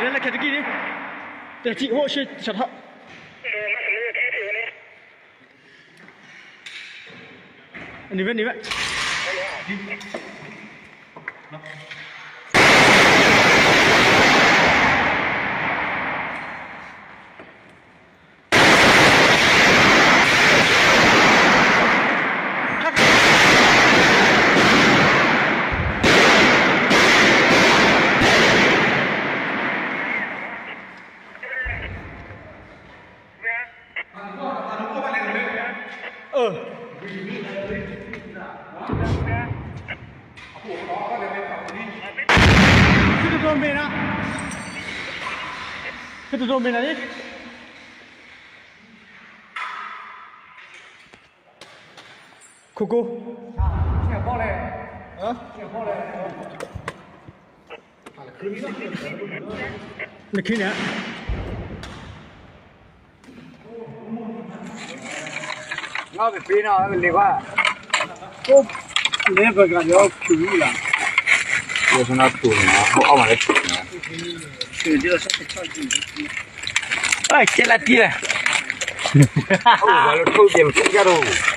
လဲၤခဲတကံၢ်န့ၣ်, တထံၣ်ဟိၣ်ရှဲတဆီထီၣ်, န့ၣ်ဝဲန့ၣ်ဝဲ, အၢ, သုတဒိးမ့ၢ်နၤ, သုတဒိးမ့ၢ်နၤလံ. ခိၣ်ကိ, နခ့န့ၣ်, ငါကပ့ၤနီၤ ကလဲၤကွၢ်, လဲၤပကၤလၢဖျူးလီၤ, လၢဆနၢ်တူၢ်န့ၣ် ဟိၣ်အီၣ်မးလၢဖျူးန့ၣ်, ကဲလၢတံၢ်လဲၣ်, လၢထိၣ်က့ၤမ့ၢ်ကၢ်ဒိၣ်